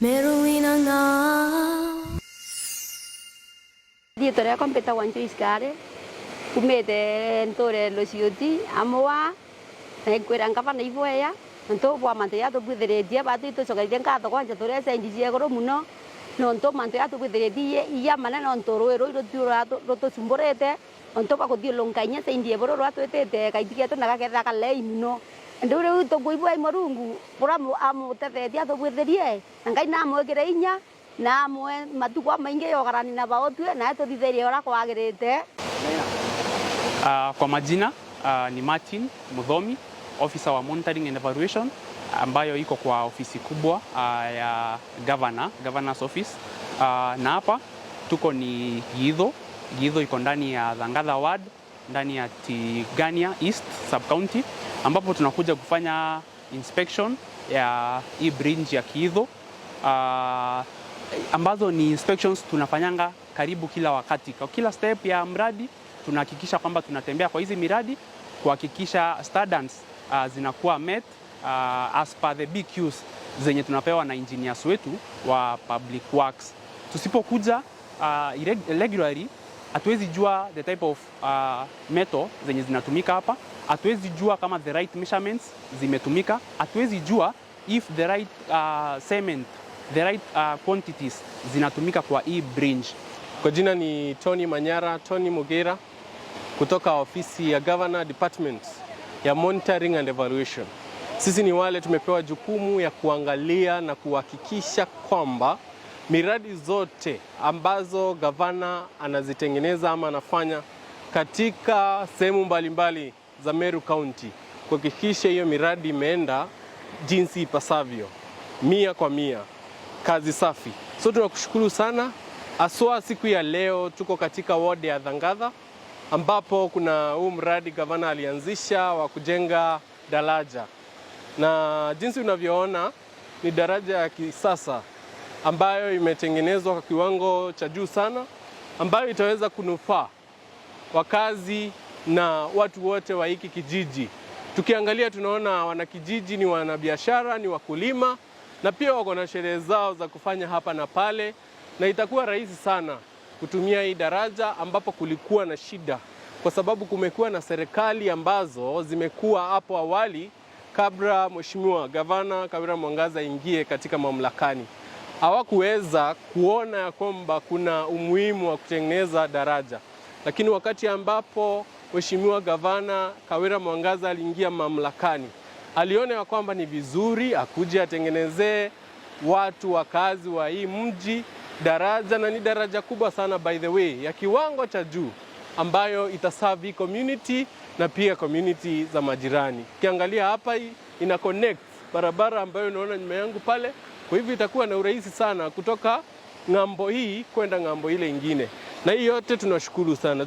Meruina nga. Rĩtwa rĩakwa mbĩtagwo Joyce Kare umĩte ntũre Losioti amũa na nkwĩra ngavana iboya nontu bwa mantu yatũbwithĩrĩtie batu itũcokerie ngatho kwanja tũrĩa cendi cia igũrũ mũno nontu mantu yatũbwithĩrĩtie iya manene nontu rũĩ rũu rũtiũra rũtũcumbũrĩte nontu bakũthiũlũnka inya cendi ĩbũrũ rwatwĩtĩte kaiti getu na gaketha kalei mũno indi rĩu tũkũibua i Mũrungu bũrĩa amũtethetie atũbwithĩrie na Ngai namwĩkĩre inya na amwe matuko maingi yogarani na baotue na tũthitherie ũrĩa kwagĩrĩte. Kwa majina ni Martin Muthomi, officer wa monitoring and evaluation ambayo iko kwa ofisi kubwa ya governor, governor's office. Na hapa tuko ni Githo. Githo iko ndani ya Dhangadha ward ndani ya Tigania East sub county, ambapo tunakuja kufanya inspection ya hii bridge ya Kiitho, ambazo ni inspections tunafanyanga karibu kila wakati. Kwa kila step ya mradi tunahakikisha kwamba tunatembea kwa hizi miradi kuhakikisha standards zinakuwa met as per the BQs zenye tunapewa na engineers wetu wa public works. Tusipokuja regularly, hatuwezi jua the type of metal zenye zinatumika hapa, hatuwezi jua kama the right measurements zimetumika, hatuwezi jua if the right cement, the right quantities zinatumika kwa hii bridge. Kwa jina ni Tony Manyara, Tony Mugera kutoka ofisi ya Governor, Department ya Monitoring and Evaluation. Sisi ni wale tumepewa jukumu ya kuangalia na kuhakikisha kwamba miradi zote ambazo gavana anazitengeneza ama anafanya katika sehemu mbalimbali za Meru County, kuhakikisha hiyo miradi imeenda jinsi ipasavyo, 100%, kazi safi. So tunakushukuru sana haswa siku ya leo tuko katika ward ya Dhangadha ambapo kuna huu mradi gavana alianzisha wa kujenga daraja, na jinsi unavyoona ni daraja ya kisasa ambayo imetengenezwa kwa kiwango cha juu sana, ambayo itaweza kunufaa wakazi na watu wote wa hiki kijiji. Tukiangalia tunaona wanakijiji ni wanabiashara, ni wakulima na pia wako na sherehe zao za kufanya hapa na pale, na itakuwa rahisi sana kutumia hii daraja ambapo kulikuwa na shida, kwa sababu kumekuwa na serikali ambazo zimekuwa hapo awali kabla Mheshimiwa Gavana Kawira Mwangaza ingie katika mamlakani, hawakuweza kuona ya kwamba kuna umuhimu wa kutengeneza daraja, lakini wakati ambapo Mheshimiwa Gavana Kawira Mwangaza aliingia mamlakani, aliona ya kwamba ni vizuri akuje atengenezee watu wakazi wa hii mji daraja, na ni daraja kubwa sana, by the way, ya kiwango cha juu ambayo itaserve community na pia community za majirani. Ukiangalia hapa, hii ina connect barabara ambayo unaona nyuma yangu pale, kwa hivyo itakuwa na urahisi sana kutoka ng'ambo hii kwenda ng'ambo ile ingine, na hii yote tunashukuru sana.